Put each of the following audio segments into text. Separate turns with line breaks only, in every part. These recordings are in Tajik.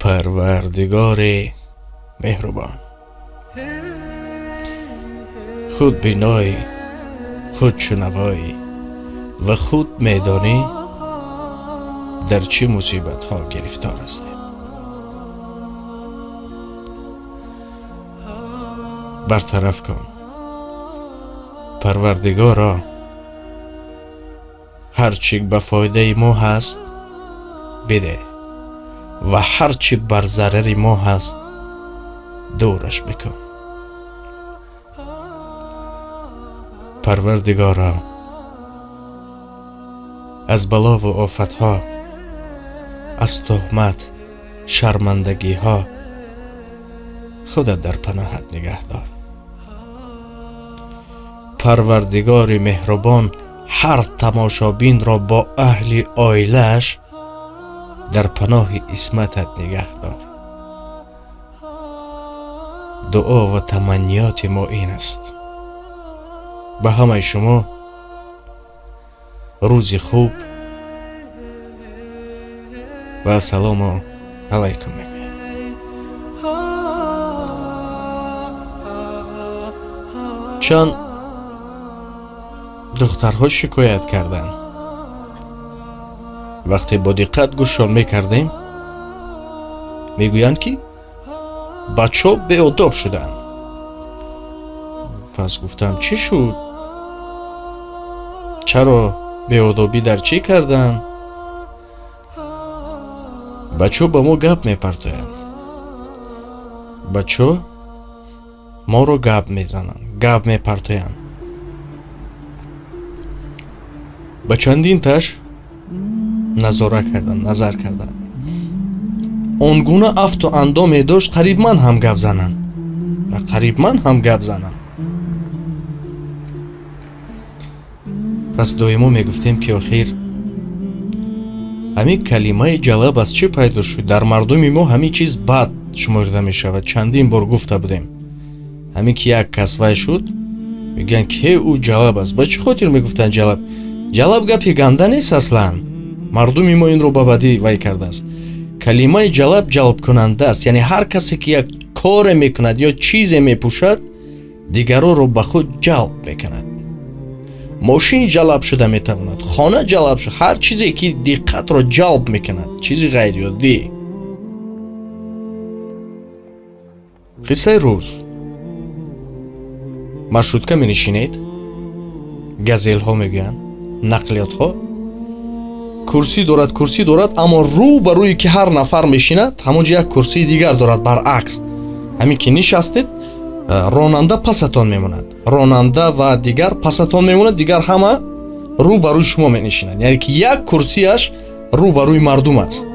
Парвардигори меҳрубон, худ биноӣ, худ шунавоӣ ва худ медонӣ дар чӣ мусибатҳо гирифтор ҳастем. Бартараф кун Парвардигоро, ҳар чӣ ба фоидаи мо ҳаст бидеҳ ва ҳар чӣ бар зарари мо ҳаст дураш бикун. Парвардигоро, аз бало ва офатҳо, аз туҳмат, шармандагиҳо худат дар паноҳат нигаҳ дор. Парвардигори меҳрубон, ҳар тамошобинро бо аҳли оилааш дар паноҳи исматат нигаҳ дор. Дуо ва таманниёти мо ин аст. Ба ҳамаи шумо рӯзи хуб ва ассалому алайкум мегӯям. Чанд духтарҳо шикоят карданд. Вақте бо диққат гӯшшон мекардем, мегӯянд ки бачаҳо беодоб шуданд. Пас гуфтам чӣ шуд? Чаро беодобӣ дар чӣ карданд? Бачаҳо ба мо гап мепартоянд. Бачаҳо моро гап мезананд, гап мепартоянд. Ба чандин таш назора кардан, назар кардан. Он гуна афту андоме дошт, қариб ман ҳам гап занам. Ва қариб ман ҳам гап занам. Пас доимо мегуфтем ки охир ҳамин калимаи ҷалаб аз чӣ пайдо шуд? Дар мардуми мо ҳамин чиз бад шуморда мешавад. Чандин бор гуфта будем. Ҳамин ки як кас вай шуд, мегӯянд ки ӯ ҷалаб аст. Ба чӣ хотир мегуфтанд ҷалаб? Ҷалаб гапи ганда нест аслан. Мардуми мо инро ба бадӣ вай кардааст. Калимаи ҷалаб ҷалбкунанда аст. Яъне ҳар касе ки як коре мекунад ё чизе мепӯшад, дигаронро ба худ ҷалб мекунад. Мошин ҷалаб шуда метавонад, хона ҷалаб шуда, ҳар чизе ки диққатро ҷалб мекунад, чизи ғайриоддӣ. Қиссаи рӯз. Маршрутка менишинед, газелҳо мегӯянд, нақлиётҳо. Курсӣ дорад, курсӣ дорад, аммо рӯ ба рӯе ки ҳар нафар мешинад, ҳамон ҷо як курсии дигар дорад, баръакс. Ҳамин ки нишастед, ронанда пасатон мемонад. Ронанда ва дигар пасатон мемонад, дигар ҳама рӯ ба рӯи шумо менишинанд. Яъне ки як курсияш рӯ ба рӯи мардум аст.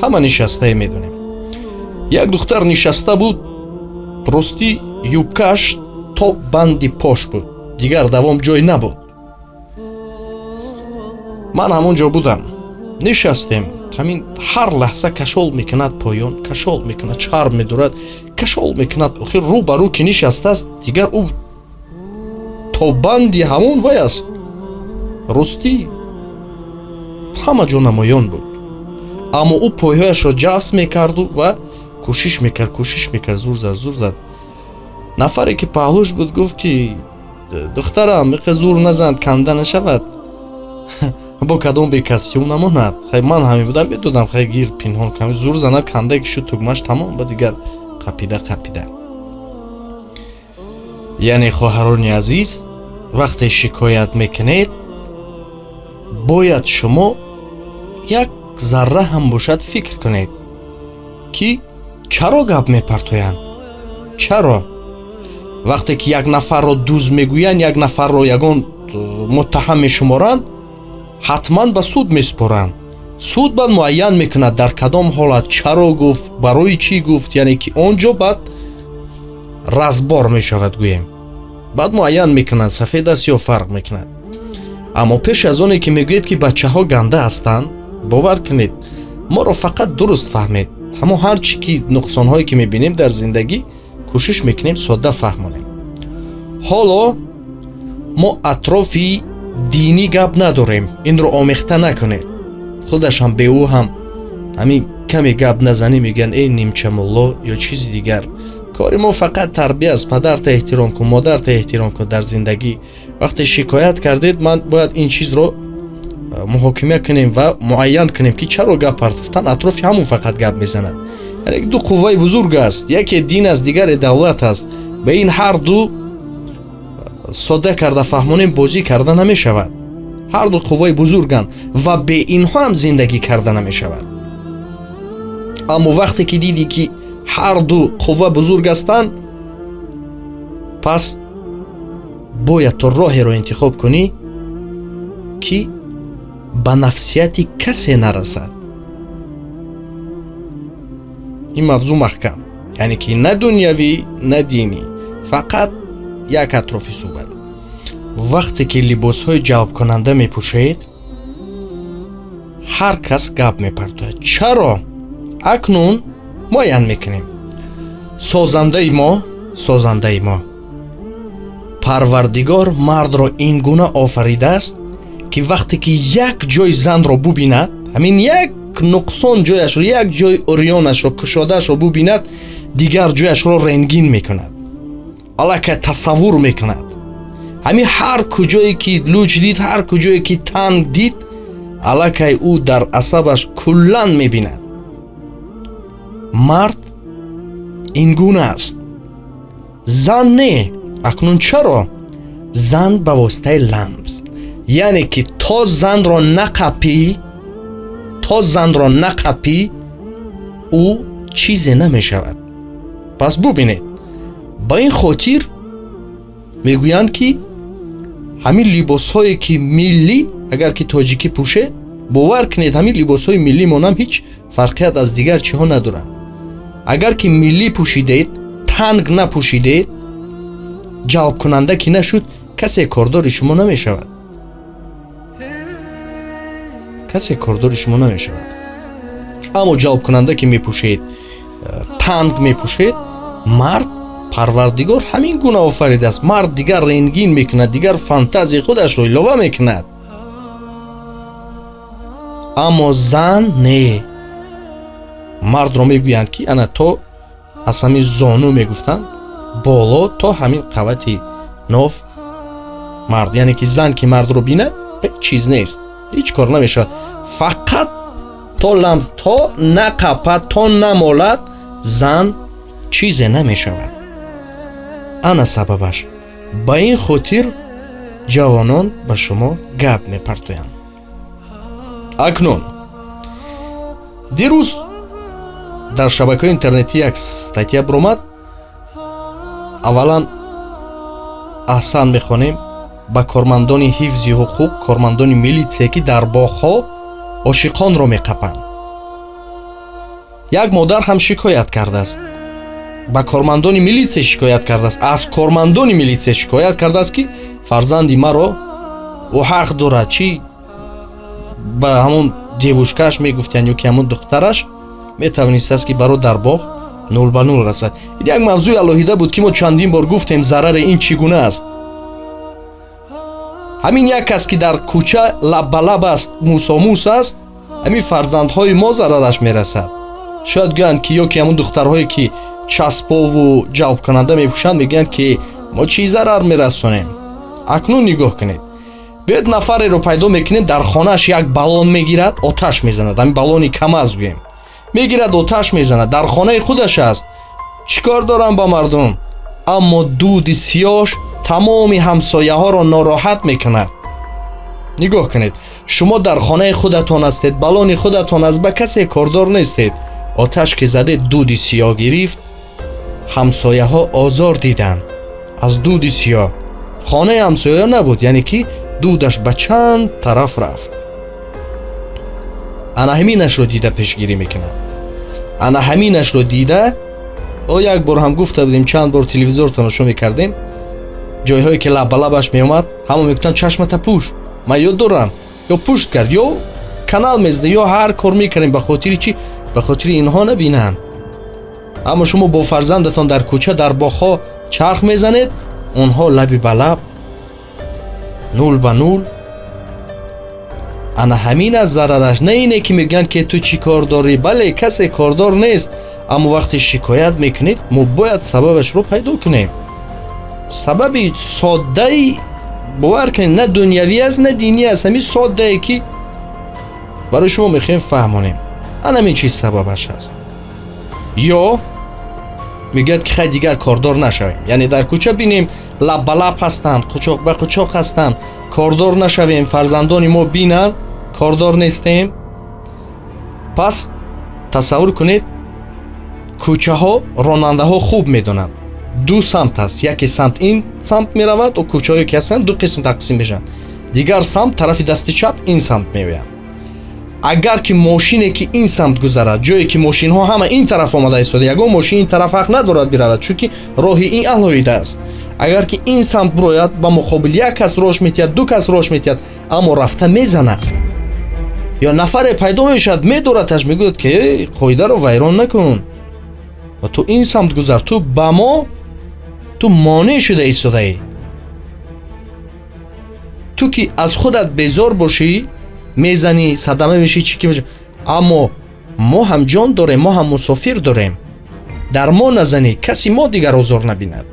Ҳама нишастае медонем. Як духтар нишаста буд, рости юбкааш то банди пош буд, дигар давом ҷой набуд. Ман ҳамон ҷо будам. Нишастем. Ҳамин ҳар лаҳза кашол мекунад поён, кашол мекунад, чарб медурад, кашол мекунад. Охир рӯ ба рӯ ки нишастааст, дигар ӯ то банди ҳамон вай аст. Ростӣ ҳама ҷо намоён буд. Аммо ӯ пойҳояшро ҷафс мекарду ва кӯшиш мекард, кӯшиш мекард, зур зад, зур зад. Нафаре ки паҳлӯш буд гуфт ки духтарам, иқа зур назан, канда нашавад. Бо кадом бе костюм намонад. Хай ман ҳамин будам, медодам, хай гир пинҳон кам, зур занад, канда ки шуд тугмаш тамом, ба дигар қапида қапида. Яъне хоҳарони азиз, вақте шикоят мекунед, бояд шумо як зарра ҳам бошад фикр кунед ки чаро гап мепартоянд? Чаро? Вақте ки як нафарро дуз мегӯянд, як нафарро ягон муттаҳам мешуморанд, ҳатман ба суд месупоранд. Суд баъд муайян мекунад дар кадом ҳолат чаро гуфт, барои чӣ гуфт, яъне ки он ҷо баъд разбор мешавад, гӯем. Баъд муайян мекунад сафед аст ё фарқ мекунад. Аммо пеш аз оне ки мегӯед ки бачаҳо ганда ҳастанд, бовар кунед, моро фақат дуруст фаҳмед. Ҳамон ҳар чӣ ки нуқсонҳое ки мебинем дар зиндагӣ, кӯшиш мекунем содда фаҳмонем. Ҳоло мо атрофи динӣ гап надорем, инро омехта накунед. Худаш ҳам бе ӯ ҳам ҳамин Каме гап назанӣ, мегӯянд эй нимча мулло ё чизи дигар. Кори мо фақат тарбия аст. Падарта эҳтиром кун, модарта эҳтиром кун дар зиндагӣ. Вақте шикоят кардед, ман бояд ин чизро муҳокима кунем ва муайян кунем, ки чаро гап партофтан, атрофи ҳамон фақат гап мезанад. Яъне ду қувваи бузург аст: яке дин аст, дигаре давлат аст. Ба ин ҳар ду содда карда фаҳмонем, бозӣ карда намешавад. Ҳар ду қувваи бузурганд ва бе инҳо ҳам зиндагӣ карда намешавад. Аммо вақте ки дидӣ, ки ҳар ду қувва бузург ҳастанд, пас бояд то роҳеро интихоб кунӣ, ки ба нафсияти касе нарасад. Ин мавзӯъ маҳкам, яъне ки на дунявӣ, на динӣ, фақат як атрофи суҳбат. Вақте ки либосҳои ҷалбкунанда мепӯшед, ҳар кас гап мепартояд. Чаро? Акнун муайян мекунем. Созандаи мо Парвардигор мардро ин гуна офаридааст, ки вақте ки як ҷои занро бубинад, ҳамин як нуқсон ҷояшро, як ҷои урёнашро, кушодаашро бубинад, дигар ҷояшро рентген мекунад, аллакай тасаввур мекунад. Ҳамин ҳар куҷое ки луч дид, ҳар куҷое ки танг дид, аллакай ӯ дар асабаш куллан мебинад. Мард ин гуна аст, зан не. Акнун чаро зан? Ба воситаи ламс, яъне ки то занро нақапӣ, то занро нақапӣ, ӯ чизе намешавад. Пас бубинед, ба ин хотир мегӯянд, ки ҳамин либосҳое ки миллӣ, агар ки тоҷикӣ пӯшед, бовар кунед, ҳамин либосҳои миллимонам ҳеҷ фарқият аз дигар чиҳо надоранд. Агар ки миллӣ пӯшидед, танг напӯшидед, ҷалбкунанда ки нашуд, касе кордори шумо намешавад, касе кордори шумо намешавад. Аммо ҷалбкунанда ки мепӯшед, танг мепӯшед, мард Парвардигор ҳамин гуна офаридааст, мард дигар рентген мекунад, дигар фантазияи худашро илова мекунад. Аммо зан не. Мардро мегӯянд, ки ана то аз ҳамин зону мегуфтанд, боло то ҳамин қавати ноф мард, яъне ки зан ки мардро бинад, ҳеҷ чиз нест, ҳеҷ кор намешавад. Фақат то ламс, то нақапад, то намолад, зан чизе намешавад. Ана сабабаш. Ба ин хотир ҷавонон ба шумо гап мепартоянд. Акнун дирӯз дар шабакаҳои интернетӣ як статья биромад. Аввалан аҳсан мехонем ба кормандони ҳифзи ҳуқуқ, кормандони милитсия, ки дар боғҳо ошиқонро меқапанд. Як модар ҳам шикоят кардааст, ба кормандони милитсия шикоят кардааст, аз кормандони милитсия шикоят кардааст, ки фарзанди маро, ӯ ҳақ дорад, чӣ ба ҳамон девушкааш мегуфтиянд ё ки ҳамон духтараш метавонистааст, ки баро дар боғ нул ба нул расад. Ин як мавзӯи алоҳида буд, ки мо чандин бор гуфтем, зарари ин чӣ гуна аст. Ҳамин як кас, ки дар кӯча лаб ба лаб аст, мусомус аст, ҳамин фарзандҳои мо зарараш мерасад. Шояд гӯянд, ки ё ки ҳамон духтарҳое, ки часпову ҷалбкунанда мепӯшанд, мегӯянд, ки мо чӣ зарар мерасонем? Акнун нигоҳ кунед, биёед нафареро пайдо мекунем, дар хонааш як баллон мегирад, оташ мезанад. Ҳамин баллони КамАЗ гӯем, мегирад, оташ мезанад, дар хонаи худаш аст, чӣ кор дорам ба мардум? Аммо дуди сиёш тамоми ҳамсояҳоро нороҳат мекунад. Нигоҳ кунед, шумо дар хонаи худатон ҳастед, баллони худатон аст, ба касе кордор нестед. Оташ ки задед, дуди сиёҳ гирифт, ҳамсояҳо озор диданд аз дуди сиёҳ. Хонаи ҳамсоя набуд, яъне ки дудаш ба чанд тараф рафт. Ана ҳаминашро дида пешгирӣ мекунад, ана ҳаминашро дида. О, як бор ҳам гуфта будем, чанд бор телевизор тамошо мекардем, ҷойҳое ки лаб ба лабаш меомад, ҳама мегуфтанд: «Чашмата пӯш». Ман ёд дорам, ё пушт кард, ё канал мезада, ё ҳар кор мекардем. Ба хотири чӣ? Ба хотири инҳо набинанд. Аммо шумо бо фарзандатон дар кӯча, дар боғҳо чарх мезанед, онҳо лаби ба лаб, нул ба нул. Ана ҳамин аз зарараш, на ине ки мегӯянд ки ту чӣ кор дорӣ. Бале, касе кордор нест, аммо вақте шикоят мекунед, мо бояд сабабашро пайдо кунем. Сабаби соддаи, бовар кунед, на дунявӣ аст, на динӣ аст, ҳамин соддае ки барои шумо мехоҳем фаҳмонем. Ана ҳамин чиз сабабаш аст. Ё мегӯяд ки хай дигар кордор нашавем, яъне дар кӯча бинем лаб ба лаб ҳастанд, қучоқ ба қучоқ ҳастанд, кордор нашавем, фарзандони мо бинанд кордор нестем. Пас тасаввур кунед, кӯчаҳо ронандаҳо хуб медонанд, ду самт аст, яке самт ин самт меравад, о кӯчаҳое ки ҳастанд ду қисм тақсим мешаванд, дигар самт тарафи дасти чап ин самт меоянд. Агар ки мошине ки ин самт гузарад, ҷое ки мошинҳо ҳама ин тараф омада истода, ягон мошин ин тараф ҳақ надорад биравад, чунки роҳи ин алоҳида аст. Агар ки ин самт бирояд, ба муқобил як кас рош метиҳад, ду кас рош метиҳад, аммо рафта мезанад. Ё нафаре пайдо мешавад, медорадаш, мегӯяд ки эй, қоидаро вайрон накун ва ту ин самт гузар, ту ба мо ту монеъ шуда истодаӣ. Ту ки аз худат безор бошӣ, мезанӣ, садама мешӣ, чӣ ки мешӣ, аммо мо ҳам ҷон дорем, мо ҳам мусофир дорем, дар мо назанӣ, каси мо дигар озор набинад.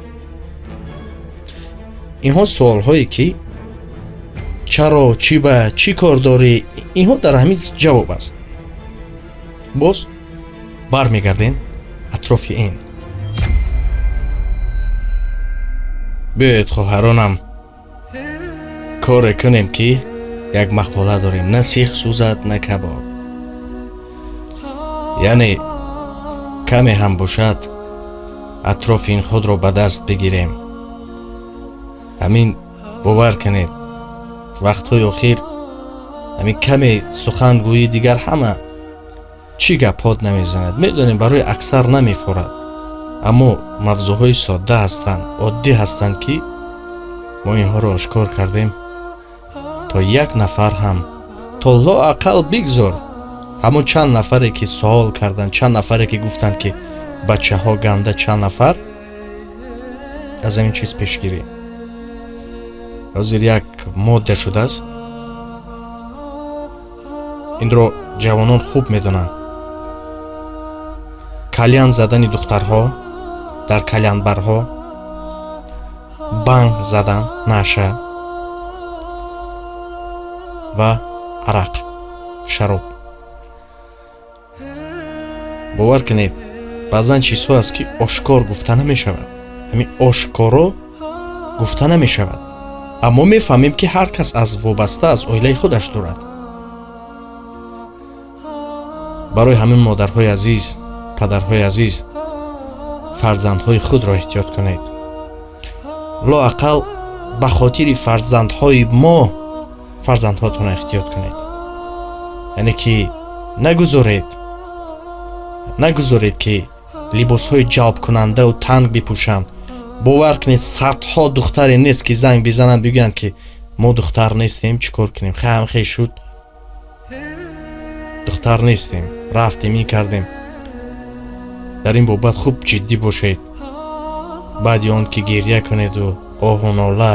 Инҳо суолҳое ки чаро, чӣ ба, чӣ кор дорӣ, инҳо дар ҳамин ҷавоб аст. Боз бармегардем атрофи ин. Биёед, хоҳаронам, коре кунем ки як мақола дорем: на сех сӯзад, на кабоб. Яъне каме ҳам бошад атрофи ин худро ба даст бигирем. Ҳамин бовар кунед, вақтҳои охир ҳамин каме сухангӯӣ дигар ҳама чӣ гапҳот намезанад. Медонем, барои аксар намефорад, аммо мавзӯъҳои содда ҳастанд, оддӣ ҳастанд, ки мо инҳоро ошкор кардем то як нафар ҳам, то лоақал бигзор ҳамон чанд нафаре ки суол карданд, чанд нафаре ки гуфтанд ки бачаҳо ганда, чанд нафар аз ҳамин чиз пешгирӣ. Ҳозир як модда шудааст, инро ҷавонон хуб медонанд. Кальян задани духтарҳо дар кальянбарҳо, банг задан, наша ва арақ, шароб. Бовар кунед, баъзан чизҳо аст ки ошкор гуфта намешавад, ҳамин ошкоро гуфта намешавад, аммо мефаҳмем ки ҳар кас аз вобаста аз оилаи худаш дорад. Барои ҳамин модарҳои азиз, падарҳои азиз, фарзандҳои худро эҳтиёт кунед. Лоақал ба хотири фарзандҳои мо фарзандҳотонро эҳтиёт кунед. Яъне ки нагузоред ки либосҳои ҷалбкунандаву танг бипӯшанд. Бовар кунед, садҳо духтаре нест ки занг бизананд, бигӯянд ки мо духтар нестем, чӣ кор кунем, хаам хе шуд, духтар нестем, рафтем, ин кардем. Дар ин бобат хуб ҷиддӣ бошед. Баъди он ки гирья кунеду оҳу нола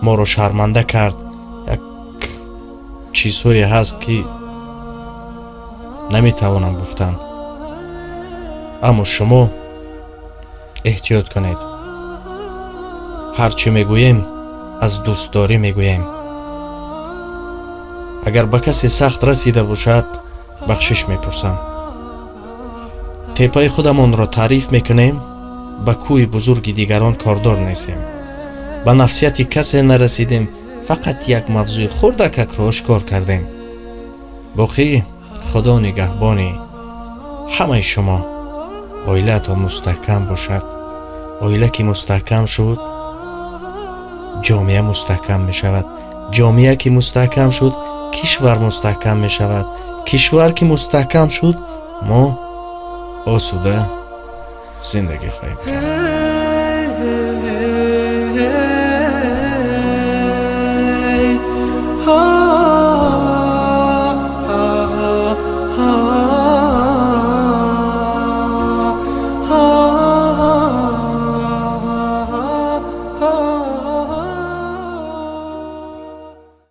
моро шарманда кард, як чизҳое ҳаст ки наметавонам гуфтан, аммо шумо эҳтиёт кунед. Ҳар чӣ мегӯем аз дӯстдорӣ мегӯем. Агар ба касе сахт расида бошад, бахшиш мепурсам. Теппаи худамонро таъриф мекунем, ба кӯи бузурги дигарон кордор нестем, ба нафсияти касе нарасидем, фақат як мавзӯи хурдакакро ошкор кардем. Боқӣ Худо нигаҳбони ҳамаи шумо. Оилаатон мустаҳкам бошад. Оила ки мустаҳкам шуд, ҷомеа мустаҳкам мешавад. Ҷомеа ки мустаҳкам шуд, кишвар мустаҳкам мешавад. Кишвар ки мустаҳкам шуд, мо осуда зиндагӣ хоҳем кард.